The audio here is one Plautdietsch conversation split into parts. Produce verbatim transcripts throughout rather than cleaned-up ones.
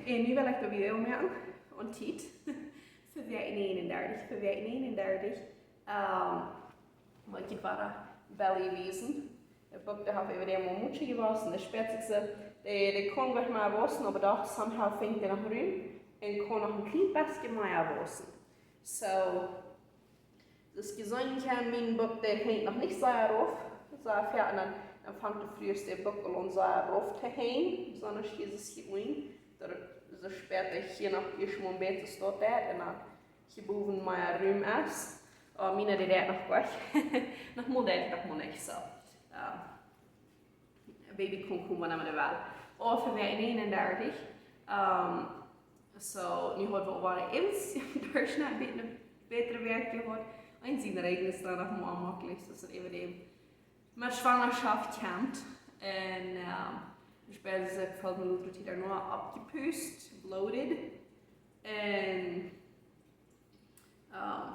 Un nu well ekj daut Video moaken, aun Tiet. Fa Wäakj eenendartich, fa Wäakj eenendartich. Ähm, mau ekj woa Belly wiesen. Daut Buck, daut haft äwa däm mol mucho jewossen. Daut späat sikj soo, dee, dee kaun goanich mea wausen, oba doch somehow finjt dee noch Rum un kaun noch een kjlien bät mea wausen. So, aus jie seenen kjennen, mien Buck, dee henjt noch nich soo rauf. Soo, jo, un dan, dan fangt de Frues dän Buck aul aun soo rauf to henjen. Besonda hia es hia unjen. Daut, soo späat ekj hia noch ieescht mol een bät stoat daut. Un dan hia bowen mea Rum es. Oh, miene, dee deit noch goot. Noch mol deit, noch mol nich soo. Ähm, Baby kaun komen, wan emma dee well. Oba fa Wäakj eenendartich. Ähm, so, nu haud wie aul eens, Durchschnitt een bät bätret Wäakj jehaut. Eent sien Räajen es dan noch mol onjemaklich, daut es äwa däm met Schwangerschaft kjemt. Un, ähm, ekj sie soo väl Minuten doa noch oppjepust, bloated. Un, ähm,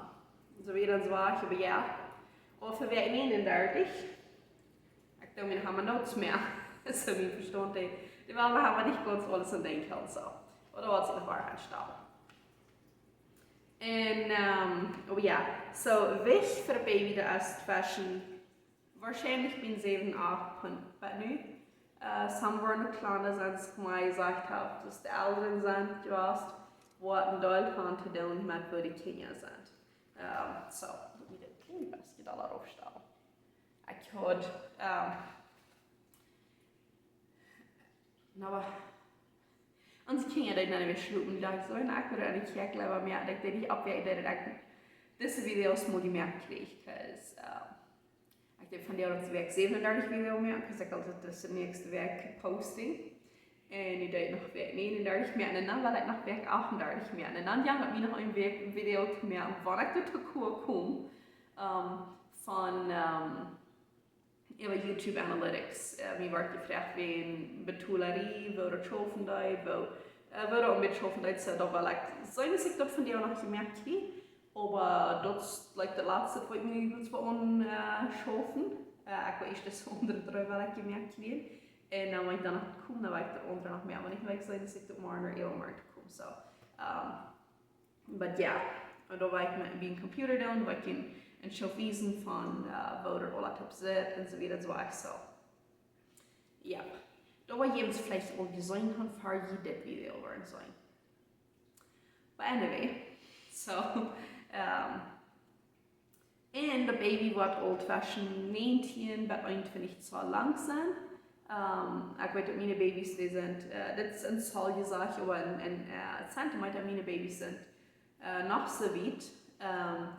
soo wieda un soo wieda, oba jo. Oba fa Wäakj eenendartich, ekj doo mie noch emma nuscht mea. Soo, mien Vestaunt, dee, dee well noch emma nich gaunz aules aun denkjen, soo. Oba daut woat sikj noch woa aunstalen. Un, ähm, oba jo, so, Jewicht fa Baby, daut es tweschen woarschienlich bie säwen, acht Punt. Oba nu, äh, some woaren kjlanda sennen, aus ekj mol jesajcht hab, daut de Elren sent jewast, waut een Deel haft to doonen met woo de Kjinja sent. Ähm, so, wie daut kjlinjt, aus ekj daut aul oppstal. Ekj haud, ähm, nu, oba onse Kjinja deeden dan wada schlopen, docht ekj soo, un ekj wull enne Kjäakj läwen, oba ekj deed nich opp, wiels ekj daut ekj dise Videos mol jemoakt kjrieech, 'cause, ähm, ekj deed vondoag daut Wäakj säwenundartich Video moaken, 'cause ekj haud daut de näakjste Wäakj posting. Un nu deed ekj noch Wäakj eenundartich moaken, un dan well ekj noch Wäakj achtundartich moaken. Un dan jeit daut mie noch een Wäakj Video to moaken, wan ekj doa to Koa kom, ähm, von, ähm, äwa YouTube Analytics. Äh, mie wort jefroagt wäajen Betoolarie, woo daut schaufen deed, woo, äh, woo daut met schaufen deed, soo daut well ekj seenen, aus ekj daut vondoag noch jemoakt kjrieech. Oba daut es, like, daut latste, waut ekj nu goot fa aun, äh, schaufen. Äh, ekj well ieescht daut aundre dree well ekj jemoakt kjrieen. Un dan, wan ekj dan noch kom, dan well ekj daut aundre noch moaken, oba nich, well ekj seenen, aus ekj daut morjen ooda äwamorjen to kom. So, ähm, But jo, un doa woa ekj met, biem Computer doonen, woa ekj junt, junt wiesen von, äh, woo daut aules opp sitt un soo wieda, soo wajch, so. Jo, daut woa jie veleicht aul jeseenen haben, ver jie dit Video woaren seenen. But anyway, so, ähm, un daut Baby woat aul tweschen näajentieen bat eenuntwintich Zoll lang sennen. Ähm, ekj weet daut miene Babys, dee sent, äh, dit es een Zoll jesajcht, oba een, een, äh, Zentimeter, miene Babys sent, äh, noch soo wiet, ähm,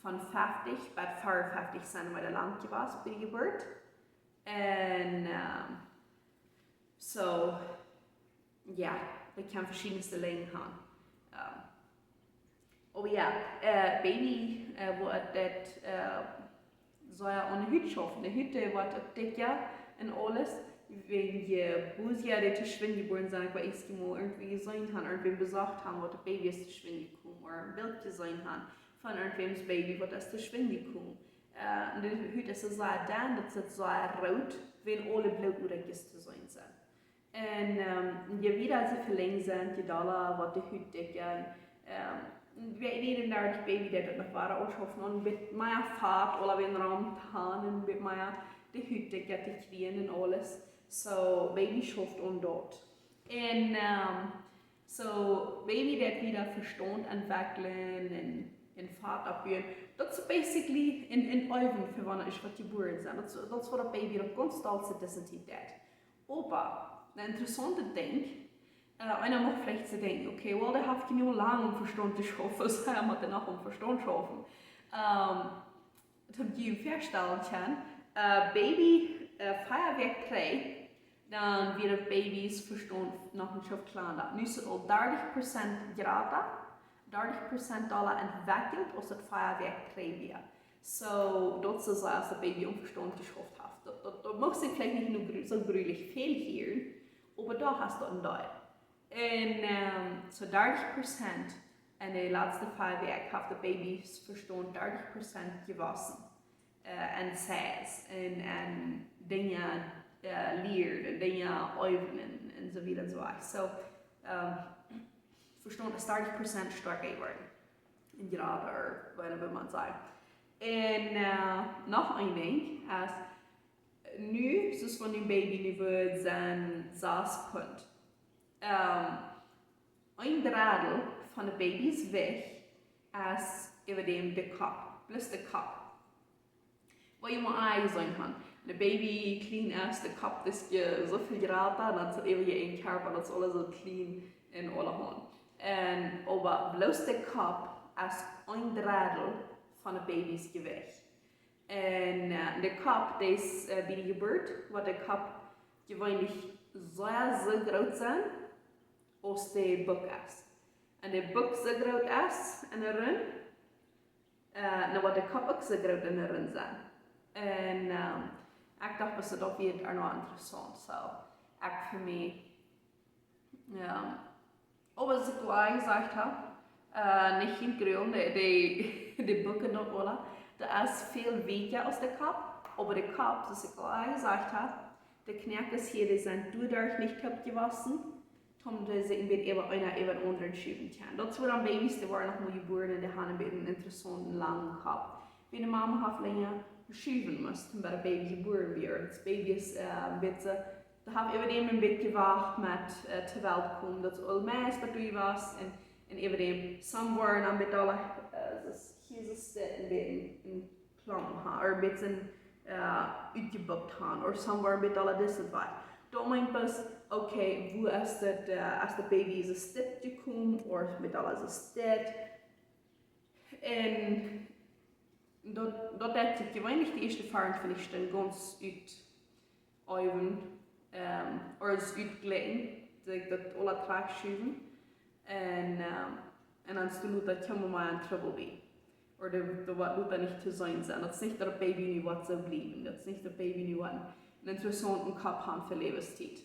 von feftich bat veeaunfeftich Zentimeter lang jewast bie de Jeburt. Un, ähm, so, jo, daut kaun veschiedne Lenjd haben. Ähm, oba jo, äh, Baby, äh, woat daut, äh, soo aun de Hut schaufen. De Hut, dee woat uk dikja un aules. Wäajen je bosja dee to schwind jebuaren sent, ekj woa ieescht mol irjentwäm jeseenen haben, irjentwäm besocht haben, waut daut Baby es to schwind jekomen, ooda een Bilt jeseenen haben von irjentwäms Baby, waut es to schwind jekomen. Äh, un de Hut es soo sea denn, daut sitt soo root, wäajen aule Blootodra to seenen sent. Un, ähm, je wieda see velenjt sent, je dolla woat de Hut dikja. Ähm, wie, wie een Baby, dee daut noch wada aunschaufen, un een bät mea Fat, aula wada rom to haben, un een bät mea de Hut dikja to kjrieen un aules. So, Baby schauft aun daut. Un, ähm, so, Baby deit wieda Vestaunt entwekjlen un, un Fat oppbuen. Daut es basically een, een Äwen fa wan et woat jebuaren sennen. Daut es, daut es waut daut Baby uk konstant sitt, daut es een Tiet deit. Oba, een interessauntet Dinkj, äh, eena mucht veleicht soo denkjen, okay, well, dee haft nich lang om Vestaunt to schaufen, soo hee mott noch om Vestaunt schaufen. Ähm, daut jie junt väastalen kjennen, äh, Baby, äh, vea Wäakj dree, dan wia daut Babys Vestaunt noch een Stoot kjlanda. Nu es et aul dartich Prozent jrata, dartich Prozent dolla entwekjelt, aus daut vea Wäakj dree wia. So, daut es soo aus daut Baby om Vestaunt jeschauft haft. Daut, daut, daut mucht sikj veleicht nich nu gru-, soo grulich väl hieren, oba doch es daut een Deel. Un, ähm, so dartich Prozent en de latste vea Wäakj haft daut Babys Vestaunt dartich Prozent jewossen. Äh, en size, un, un Dinja, äh, lieet, un Dinja äwen, un soo wieda un soo wajch. So, Ähm, Verstaunt es dartich Prozent stoakja jeworden. En Jrada, ooda woo emma maun sajen. Un äh, noch een Dinkj es, nu, soo aus wan een Baby nu woat sennen sas Punt. Ähm, een Dreddel von de Baby's Jewicht es äwa däm de Kopp, bloos de Kopp. Waut jie mau aul jeseenen han. Een Baby kjlien es, de Kopp es je soo väl jrata, un daut es äwa je een Kjarpa, daut es aules soo kjlien un aulahaunt. Un oba bloos de Kopp es een Dreddel von de Baby's Jewicht. Un äh, de Kopp, dee es äh, bie de Jeburt, woat de Kopp jeweenlich sea, sea groot sennen, aus de Buck es. Un de Buck soo groot es en de Rum, äh, dan woat de Kopp uk soo groot en de Rum sennen. Un ähm, ekj docht, daut wia uk noch interessaunt. Soo, ekj fa mie, ja, oba soo aus ekj aul jesajcht hab, äh, nich jie grulen, de, de, de Buck un daut aula, daut es väl wieda aus de Kopp, oba de Kopp, soo aus ekj aul jesajcht hab, de Knoakes hia, dee sent doaderch nich toop jewossen, toom dee sikj een bät äwa eena äwa dän aundren schuwen kjennen. Daut es wuarom Babys, dee woaren noch mau jebuaren un dee han een bät een interessaunten langen Kopp. Wiels de Mama haft lenja schuwen musst, toom daut Baby jebuaren wort. Daut Baby es äh, een bät, dee haft äwa däm een bät jewacht met äh, to Welt komen. Daut es aul meist waut doa wia. Un, un äwa däm, some woaren een bät aula, äh, daut es, hia es daut een bät een, een Klompen han, ooda een bät äh, utjebukt han, ooda some woaren een bät aula dise Wajch. Daut meent bloos, okay, woo es daut, äh, aus daut Baby es, es dit jekomen, ooda met aules es dit. Un daut, daut deit sikj jeweenlich de ieeschte veeauntwintich Stunden gaunz ut äwen, ähm, ooda es utjlikjen, daut, daut aula trigj schuwen. Un ähm, un dan es de Lota kjemt mau en Trubbel bie. Ooda de, de woat Lota nich to seenen sennen. Daut es nich daut Baby nu woat soo bliewen. Daut es nich daut Baby nu woat een, een interessaunten Kopp han fa Läwenstiet.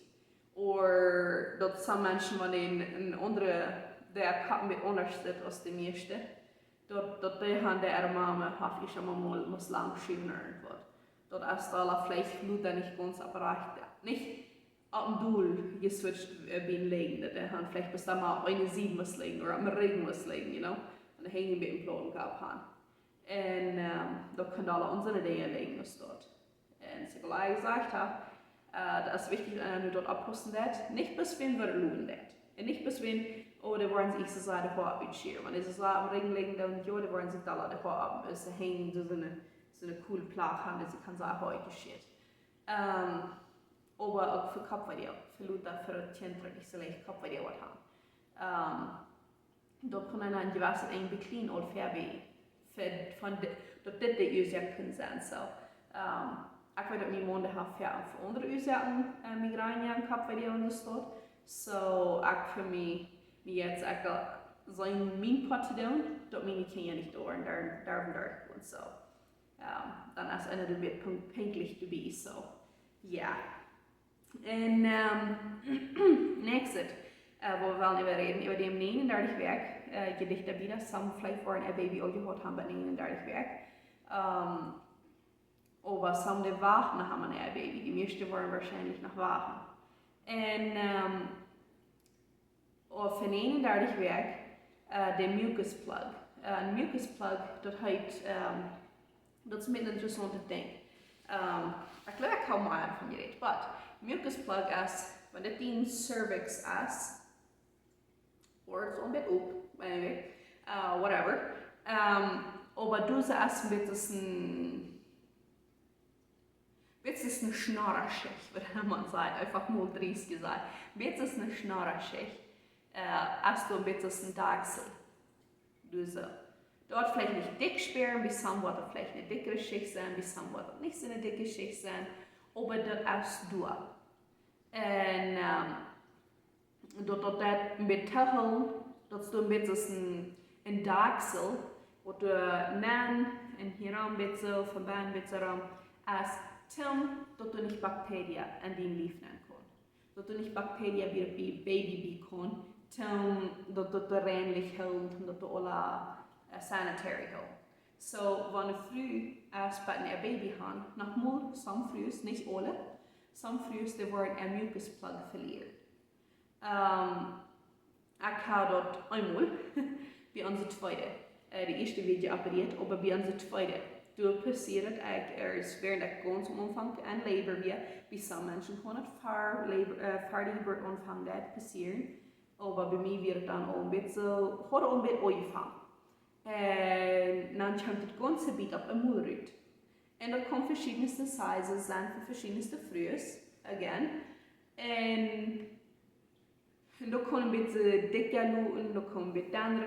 Ooda daut some Menschen, wan een, een aundra, de Kopp een bät aundasch sitt aus de mieeschte, daut, daut dee han, de äare Mama haft ieescht emol mol musst lang schuwen ooda waut. Daut es daut veleicht Lota nich gaunz oprajcht, nich opp een Deel jeswitcht äh, biem Lijen, daut dee han veleicht bloos dan mau eene Sied must lijen, ooda oppem Rigjen must lijen, you know, un dan hinjen bie een plauten Kopp han. Un ähm, daut kaun aula aundre Dinja lijen aus daut. Un soo aus ekj aul jesajcht hab, äh, daut es wichtich, daut eena nu daut oppaussen deit, nich bloos wan wie loten deit. Un nich bloos wan, oh, dee woaren sikj soo sea de Hoa utscheren. Wan dee soo sea oppem Rigjen lijen, dan, jo, dee woaren sikj aula de Hoa opp, es hinjen, soo eene, soo eene coole Plach han, daut see kaun sea Hoa utscheren. Ähm, oba uk fa Koppwee, fa Lota, fa daut Kjint, daut nich soo leicht Koppwee woat han. Ähm, daut kaun eena een jewesset Enj bekjliejen aul fa bie, fa, von de, daut dit de Uasoak kaun sennen. Soo, ähm, ekj weet daut mien Maun, dee haft fa, fa aundre Uasoaken äh, Migräne un Koppwee un soo waut. Soo, ekj fa mie, mie jetzt, ekj well seenen mien Poat to doonen, daut miene Kjinja nich doa, doa, doa derchgonen, soo. Ähm, dan es eena doa bie Punkt, pinkjlich doabie, soo. Jo. Un ähm, näakjstet, äh, wua wie wellen äwa räden, äwa däm näajenundartich Wäakj, äh, Jedicht doabie, daut some veleicht woaren äa Baby aul jehaut han bie näajenundartich Wäakj. Ähm, oba some, dee wachten noch emma no äa Baby. De mieeschte woaren woarschienlich noch wachten. Un ähm, ooda fa näajenundartich Wäakj, äh, de Mucus Plug. Äh, een Mucus Plug, daut heet, ähm, daut es een bät een interessauntet Dinkj. Ähm, ekj jleew, ekj hab mol von jerät, but Mucus Plug es, wan dit dien Cervix es, ooda daut es een bät op, anyway, äh, whatever. Ähm, oba daut es een bät een bät aus eene Schnorraschicht, waut maun sajcht, eefach mol driest jesajcht. Bät aus eene Schnorraschicht, äh, aus doa een bät aus een Dakjsel. Daut es, daut woat veleicht nich dikj spieren, bie some woat daut veleicht eene dikjere Schicht sennen, bie some woat daut nich soo eene dikje Schicht sennen, oba daut es doa. Un ähm, daut, daut deit een bät toohoolen, daut es doa een bät aus een, een Dakjsel, waut doa nenn un hia een bät soo, von bennen een bät soo rom, es toom, daut doa nich Bakterie en dien Lief nenn kaun. Daut doa nich Bakterie bie, bie Baby bie kaun, toom, daut, daut doa reinlich hoolen, toom daut doa aula äh, sanitary hoolen. Soo, wan eene Fru es bie een Baby han, noch mol, some Frues, nich aule, some Frues, dee woaren äa Mucus Plug velieren. Ähm, Ekj ha daut eemol bie onse tweede, äh, de ieeschte wia jeoperieet, oba bie onse tweede, doa passieed et, ekj, ea es wäarent ekj gaunz aum Aunfank en Labor wia, bie some Menschen kaun et ver Labor, äh, ver de Jeburt aunfangen, daut passieren. Oba bie mie wia et dan aul een bät, haud aul een bät aunjefangen. Un dan kjeem daut gaunze Biet opp eemol rut. Un daut kaun veschiedne sizes sennen fa veschiedne Frues, again. Un, un daut kaun een bät dikja loten, daut kaun een bät dennja,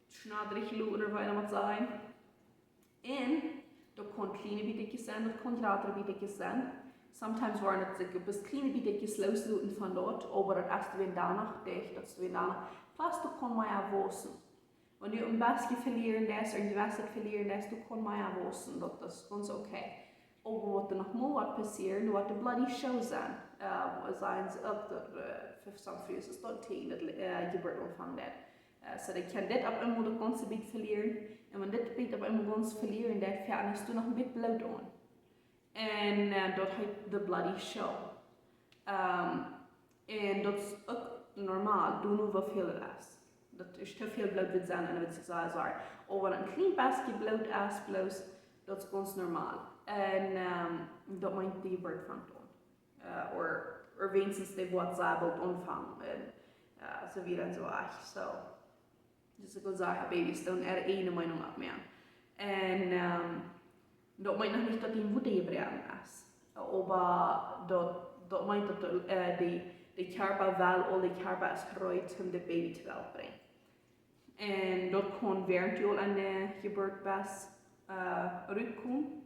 schnodrich loten, ooda woo eena daut sajen. Un daut kaun kjliene Bietekjes sennen, daut kaun jratre Bietekjes sennen. Sometimes woaren et sikj bloos kjliene Bietekjes loosloten von daut, oba daut es dan doano dicht, daut es dan doano. Plus daut kaun mea wausen. Wan du een bät velieren deist, ooda du west velieren deist, daut kaun mea wausen, daut, daut es gaunz okay. Oba waut doa noch mol woat passieren, doa woat de bloody show sennen. Äh, woo sajen see uk, daut, äh, fa some Frues es daut tieekjen daut, äh, Jeburt aunfangen deit. Äh, so dee kjennen dit opp eemol daut gaunze Biet velieren. Un wan dit Biet opp eemol gaunz velieren deit, dan es doa noch een bät Bloot aun. Un, äh, daut heet de bloody show. Ähm, un daut es uk normal, doano woo väl et es. Daut es too väl Bloot woat sennen un daut es sea, sea. Oba wan een kjlien bät Bloot es, bloos, daut es gaunz normal. Un, ähm, daut meent de Jeburt fangt aun. Äh, ooda, ooda weens dee woat sea boolt aunfangen. Un, äh, soo wieda un soo wajch. So. Dus ekj well sajen, Babys doonen äare eejne Meenunk oppmoaken. Un, ähm, daut meent noch nich daut dee Wota jebroaken es. Oba daut, daut meent daut de, äh, de, de Kjarpa well, aul de Kjarpa es reed om daut Baby to Welt brinjen. Un daut kaun wäarent du aul aun de Jeburt best, äh, rutkomen.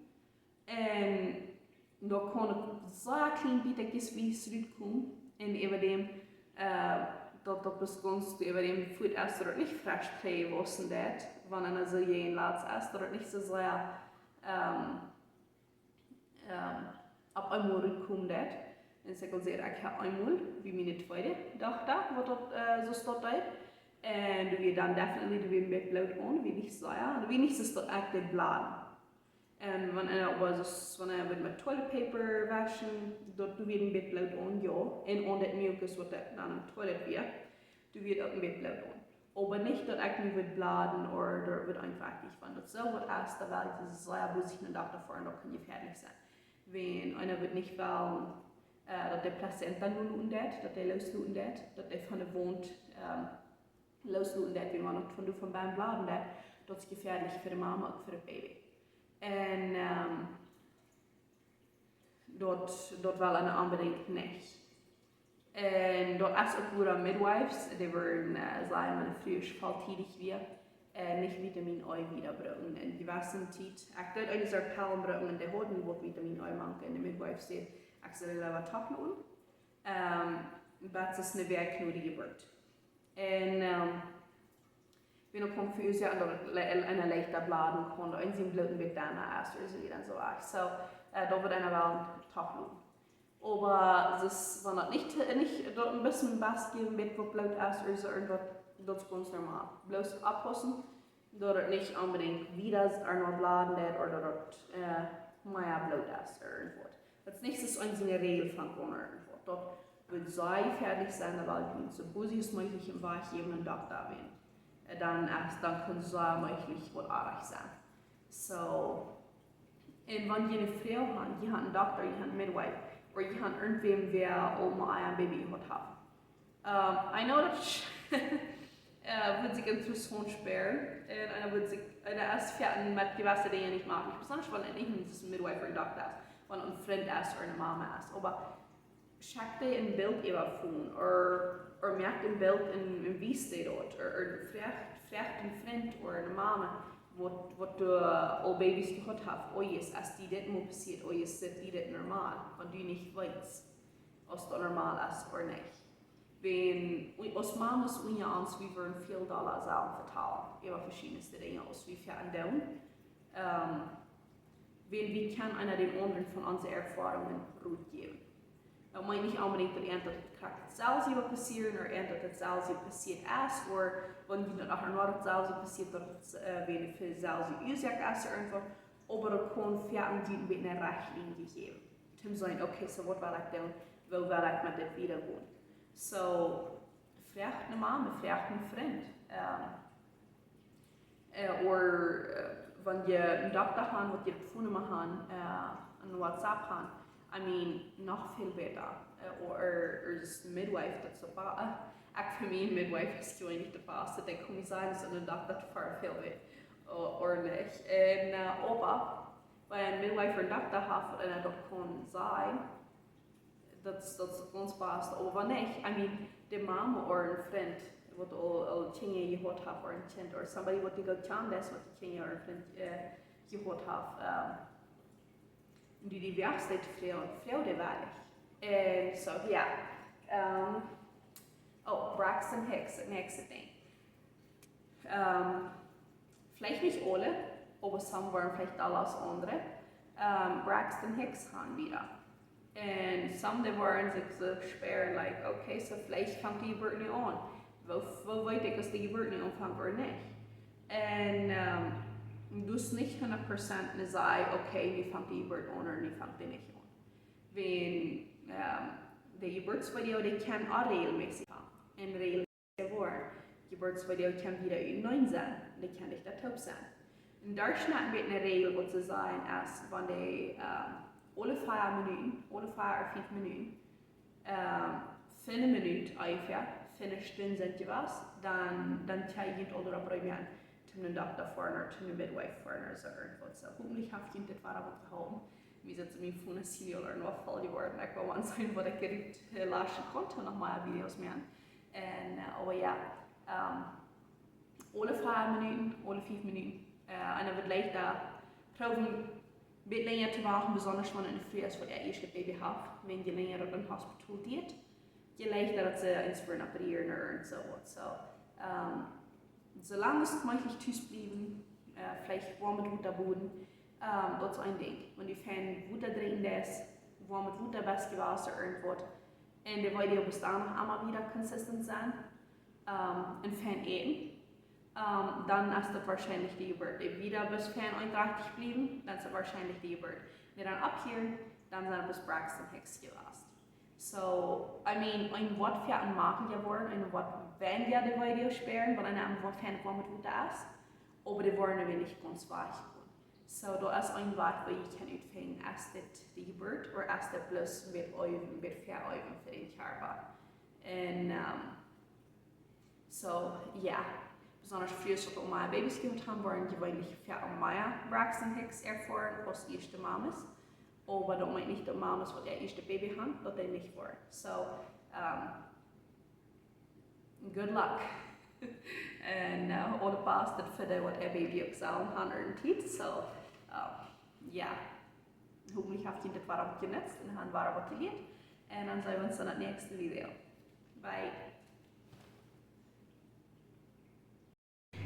Un daut kaun uk sea kjlien Bietekjes wies rutkomen. Un äwadäm, äh, daut, daut best gaunz äwadäm fuat es, daut et nich fresch trigj wausen deit, wan eena soo jäajen latst es, daut et nich soo sea, ähm, ähm, opp eemol rutkomen deit. Un soo ekj well sajen, ekj ha eemol bie miene tweede Dochta, waut daut, äh, soo daut deed. Un doa wia dan definitely, doa wia een bät Bloot aun, wia nich sea, doa wia nich soo daut ekj deed blooden. Un wan eena oba soo, wan eena wudd met toilet paper wauschen, daut doa wia een bät Bloot aun, jo. Un aun daut mucus waut dan em toilet wia, doa wia uk een bät Bloot aun. Oba nich daut ekj mie wudd blooden ooda daut wudd eenfach nich von. Daut soo waut es, doa well jie sea bosich no dän Dokta foaren, daut kaun jefäadlich sennen. Wan eena wudd nich wellen, äh, daut de Plazenta loosloten deit, daut dee loosloten deit, daut dee von de Wunt, ähm, loosloten deit, wan daut von doa von benen blooden deit, daut es jefäadlich fa de Mama, uk fa daut Baby. Un, ähm, daut, daut well eena onbedinjt nich. Un daut es uk wua Midwives, dee wudden, äh, sajen, wan de Fru es volltiedich wia, äh, nich Vitamin E wieda brucken. Un jewesse Tiet, ekj deed eenes Pellen brucken un dee hauden waut Vitamin E mank. Un de Midwife säd, ekj sull leewa toch loten. Ähm, bat see es ne Wäakj no de Jeburt. Un, ähm, wan et kjemt fa Uasoaken daut et le-, eena leichta blooden kaun, daut eena sien Bloot een bät dennja es, ooda soo, dan soo, ach, soo, äh, daut wudd eena wellen toch loten. Oba daut es, wan daut nich, nich, daut een bät, een bät, een bät waut Bloot es, ooda soo, un daut, daut es gaunz normal. Bloos oppaussen, daut et nich onbedinjt wieda aun daut blooden deit, ooda daut, äh, mea Bloot es, ooda irjentwaut. Daut es nich soo aus eene Räajel von Corona irjentwaut. Daut wudd sea jefäadlich sennen, wiels jie soo bosich aus mäajlich em Wajch jäwen un daut doa ween. Äh, dan es, dan kaun sea mäajlich waut oajch sennen. So, un wan jie ne Fru han, jie han een Dokta, jie han ne Midwife, ooda jie han irjentwäm, wäa aul mol een Baby jehaut haft. Ähm, I know daut, äh, wudd sikj interessaunt sparen. Un eena wudd sikj, eena es foaken met jewesse Dinja nich mol, besonda wan et nich een Midwife ooda een Dokta es, wan een Frint es ooda ne Mama es. Oba schekj dee een Bilt äwa Phone, ooda, ooda moakt een Bilt un, un wiest dee daut, ooda, ooda froagt, froagt een Frint ooda ne Mama, waut, waut doa aul Babys jehaut haft, oh yes, es die dit mol passieet, oh yes, es die dit normal, wan du nich weetst aus daut normal es ooda nich. Wan, aus Mamas unja ons, wie wudden väl dolla sajen vetalen äwa veschiedne Dinja, aus wie foaken doonen. Ähm, wan wie kjennen eena dän aundren von onse Erfoarungen Rot jäwen. Daut meent nich onbedinjt daut eent daut et krakjt daut selwje woat passieren, ooda eent daut et selwje passieet es, ooda wan jie daut uk noch daut selwje passieet, daut et, äh, wan et fa de selwje Uasoak es, ooda irjentwaut, oba daut kaun foaken een bät ne Rechtlien jäwen. Toom sajen, okay, so waut well ekj doonen, woo well ekj met dit wieda gonen? So, Froag ne Mame, froag een Frint. Ähm, äh, or, äh, wan jie een Dokta han, waut jie de Phonenumma han, äh, een WhatsApp han, I mean, noch väl bäta. Äh, or, or, or just Midwife, daut es oba, äh, ekj fa mie Midwife es jeweenlich de basta, daut ekj kaun sajen, daut een Dokta fa väl wieet, or, or nich. Un, äh, oba, wan een Midwife ooda een Dokta haft, waut eena daut kaun sajen, daut, daut es gaunz basta. Oba wan nich, I mean, de Mame or een Frint, waut aul, aul Kjinja jehaut haft, or een Kjint, or somebody waut dee goot kjant, daut waut de Kjinja or een Frint, äh, jehaut haft, ähm, dee, dee wajch steit to froagen, froag dee wajch. Un so, jo. Ähm, oh, Braxton Hicks, daut näakjste Dinkj. Ähm, veleicht nich aule, oba some woaren veleicht aul aus aundre. Ähm, Braxton Hicks han wada. Un some, dee woaren sikj soo späaren, like, okay, so veleicht fangt de Jeburt nu aun. Woo, woo weet ekj, aus de Jeburt nu aunfangt ooda nich? Un, ähm, daut es nich hundat Prozent een saj, okay, nu fangt de Jeburt aun ooda nu fangt dee nich aun. Wan, ähm, de Jeburtsvideo, dee kaun uk rejelmässich gonen. Un rejelmässich woaren. Jeburtsvideo kaun wada uteneen sennen. Dee kaun nich daut toop sennen. Un doa es een bät eene Rejel, waut see sajen, es wan dee, ähm, aule fief Minuten, aule fief ooda fief Minuten, ähm, fa eene Minut onjefäa, fa eene Stund sent jewast, dan, dan kjenn jie aul doaropp reageren, toom Dokta foaren ooda toom Midwife foaren ooda soo irjentwaut. So, hopentlich haft junt dit wada waut jeholpen. Wie setten mie Phone senior noch voll jeworden. Ekj well mol seenen, waut ekj hia ut, äh, laschen kunn, noch mea Videos moaken. Un, äh, oba jo, ähm, aule fief Minuten, aule fief Minuten. Äh, un dan woat leichta proowen, een bät lenja to wachten, besonda wan eena een Fru es, waut äa ieeschtet Baby haft, wan je lenja daut em Hospital diet, je leichta daut see eent woaren operieren ooda irjentwaut. So, ähm, soo lang aus mäajlich tus bliewen, äh, veleicht woam Wota boden, ähm, daut es een Dinkj. Wan du fein Wota drinkjen deist, woam Wota, best jewast ooda irjentwaut, un de Video best dan noch emma wada consistent sennen, ähm, un fein äten, ähm, dan es daut woarschienlich de Jeburt. Wan du wada best fein eenendartich bliewen, dan es daut woarschienlich de Jeburt. Wan dan opphieren, dan sent daut Braxton Hicks jewast. So, I mean, een woat fa een Makel jeworden, een woat weinja de Video späaren, wiels eena een woat fein woam Wota es, oba dee woaren weinich gaunz wajch gonen. So, daut es een Wajch, woo jie kjennen utfinjen, es dit de Jeburt, ooda es dit bloos een bät äwen, een bät fa äwen fa dän Kjarpa. Un, ähm, so, jo, besonda Frues, waut aul mea Babys jehaut haben, woaren jeweenlich fa mea Braxton Hicks erfoaren aus ieeschte Mames. Oba daut meent nich, daut Mames, waut äa ieeschtet Baby han, daut dee nich woaren. So, ähm, good luck. Un, äh, aule basta fa dee, waut äa Baby uk sellen han en Tiet. So, ähm, jo. Hopentlich haft junt dit waut opjenutzt un han waut jelieet. Un dan seenen wie ons en daut näakjste Video. Bye.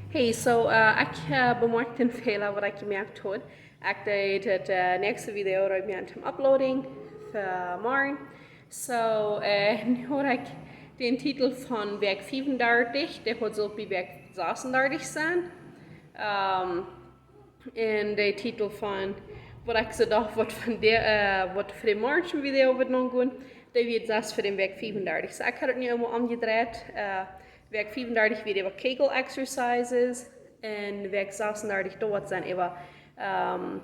Hey, so, äh, ekj, äh, bemoakj dän Fäla, waut ekj jemoakt haud. Ekj deed daut, äh, näakjste Video rut met dän Uploading fa morjen. So, äh, nu haud ekj dän Titel von Wäakj fiefundartich, dee haud sullt bie Wäakj sasundartich sennen. Ähm, un dän Titel von waut ekj soo docht, waut von de, äh, waut fa dän morjenschen Video woat aungonen, dee wia daut fa dän Wäakj fiefundartich. So, ekj haud daut nu emol omjedreit, äh, Wäakj fiefundartich wia äwa Kegel Exercises un Wäakj sasundartich, daut woat sennen äwa, ähm,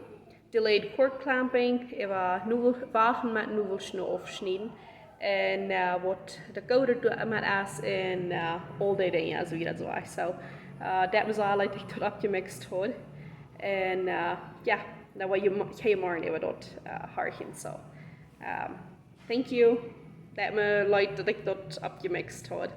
delayed cord clamping, äwa Novel, Wagen met Novelschnoot aufschnieden. Un, äh, waut de Code doamet es un, äh, aul dee Dinja, soo aus daut soo es. So, äh, daut wia aul, daut ekj daut opjemixt haud. Un, äh, jo, dan woa jie mo-, jie morjen äwa daut, äh, horchen. So, ähm, thank you. Daut mie leet, daut ekj daut opjemixt haud.